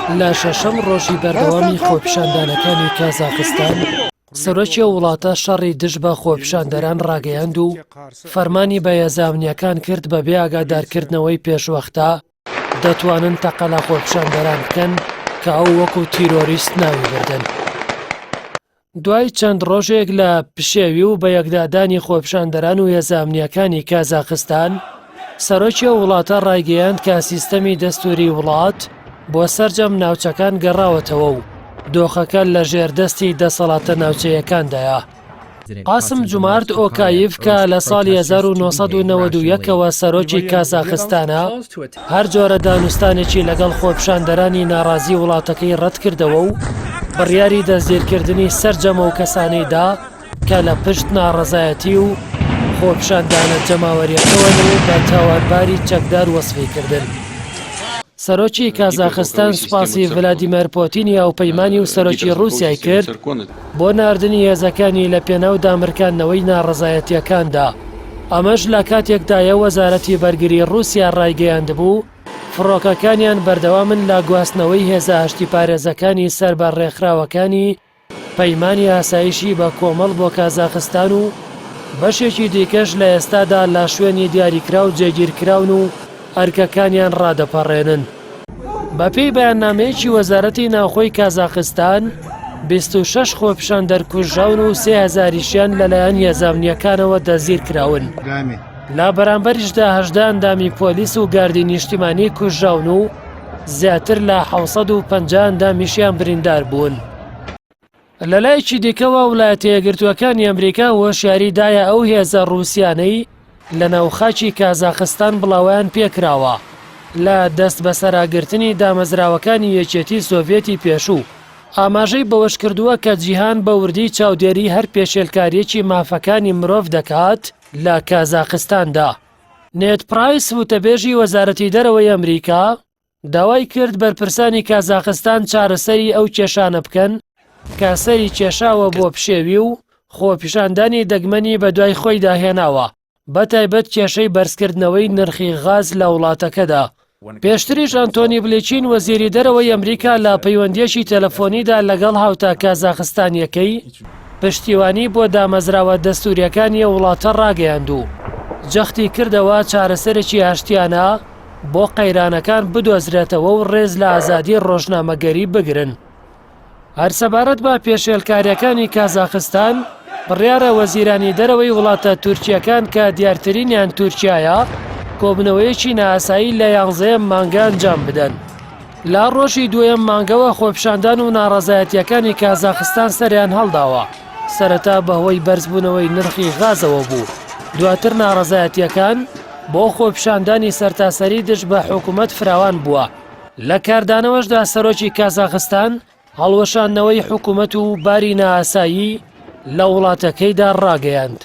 لە شەشەم ڕۆژی بەردەوامی خۆپیشاندانەکانی کازاخستان، سەرۆکی ئەو وڵاتە شەڕی دژ بە خۆپیشاندەران ڕاگەیاند و فەرمانی بە هێزە ئەمنییەکان کرد بەبێ ئاگادارکردنەوەی پێشوەختە دەتوانن تەقە لە خۆپیشاندەران بکەن کە ئەو وەکو تیرۆریست ناوی بردن. دوای چەند ڕۆژێک لە پشێوی و بەیەکدادانی خۆپیشاندەران و هێزە ئەمنییەکانی کازاخستان، سەرۆکی ئەو وڵاتە ڕایگەیاند کە سیستەمی دەستووری وڵات بۆ سەرجەم ناوچەکان گەڕاوەتەوە و دۆخەکە لە ژێر دەستی دەسەڵاتە ناوچەیەکاندایە. قاسم جومارت ئۆکایڤ کە لە ساڵی 1991 ەوە سەرۆکی کازاخستانە، هەر جۆرە دانوستانێکی لەگەڵ خۆپیشاندەرانی ناڕازی وڵاتەکەی ڕەتکردەوە و بڕیاری دەستگیرکردنی سەرجەم ئەو کەسانەی دا کە لە پشت ناڕەزایەتی و خۆپیشاندانە جەماوەریەکەوەن و بە تاوانباری چەکدار وەسفی کردن. سەرۆکی کازاخستان سوپاسی ڤلادیمێر پۆتینی هاوپەیمانی و سەرۆکی ڕووسیای کرد بۆ ناردنی هێزەکانی لە پێناو دامرکاندنەوەی ناڕەزایەتییەکاندا، ئەمەش لە کاتێکدایە وەزارەتی بەرگری ڕووسیا ڕایگەیاندبوو، فڕۆکەکانیان بەردەوامن لە گواستنەوەی هێزە ئاشتیپارێزەکانی سەر بە ڕێکخراوەکانی پەیمانی ئاسایشی بە کۆمەڵ بۆ کازاخستان و بەشێکی دیکەش لە ئێستادا لە شوێنی دیاریکراو جێگیرکراون و ئەرکەکانیان ڕادەپەڕێنن. بەپێی بەیاننامەیەکی وەزارەتی ناوخۆی کازاخستان، 26 خۆپیشاندەر کوژراون و سێ هەزاریشیان لەلایەن هێزە ئەمنییەکانەوە دەستگیرکراون. لە بەرامبەریشدا 18 ئەندامی پۆلیس و گاردی نیشتیمانی کوژراون و زیاتر لە 750 ئەندامیشیان بریندار بوون. لەلایەکی دیکەوە ولایەتە یەکگرتووەکانی ئەمریکا هۆشیاری دایە ئەو هێزە ڕووسیانەی لە ناو خاکی کازاخستان بڵاوەیان پێکراوە لە دەست بەسەراگرتنی دامەزراوەکانی یەکێتی سۆڤێتی پێشوو. ئاماژەی بەوەشکردووە کە جیهان بە وردی چاودێری هەر پێشێلکارییەکی مافەکانی مرۆڤ دەکات لە کازاخستاندا. نێد پرایس وتەبێژی وەزارەتی دەرەوەی ئەمریکا داوای کرد بەرپرسانی کازاخستان چارەسەری ئەو کێشانە بکەن کە سەری کێشاوە بۆ پشێوی و خۆپیشاندانی دەگمەنی بەدوای خۆیدا هێناوە، بەتایبەت کێشەی بەرزکردنەوەی نرخی غاز لە وڵاتەکەدا. پێشتریش ئەنتۆنی بلیکین وەزیری دەرەوەی ئەمریکا لە پەیوەندییەکی تەلەفۆنیدا لەگەڵ هاوتا کازاخستانییەکەی پشتیوانی بۆ دامەزراوە دەستوورییەکانی ئەو وڵاتە ڕاگەیاند و جەختی کردەوە چارەسەرێکی ئاشتیانە بۆ قەیرانەکان بدۆزرێتەوە و ڕێز لە ئازادی ڕۆژنامەگەری بگرن. هەر سەبارەت بە پێشێلکارییەکانی کازاخستان، بڕیارە وەزیرانی دەرەوەی وڵاتە تورکییەکان کە دیارترینیان تورکیایە، کۆبوونەوەیەکی نائاسایی لە یانزەیەم مانگە ئەنجام بدەن. لە ڕۆژی دووەم مانگەوە خۆپیشاندان و ناڕەزایەتییەکانی کازاخستان سەریان هەڵداوە، سەرەتا بەهۆی بەرزبوونەوەی نرخی غازەوە بوو، دواتر ناڕەزایەتییەکان بۆ خۆپیشاندانی سەرتاسەری دژ بە حکومەت فراوان بووە. لە کاردانەوەشدا سەرۆکی کازاخستان هەڵوەشاندنەوەی حکومەت و باری نائاسایی لە وڵاتەکەیدا ڕاگەیاند.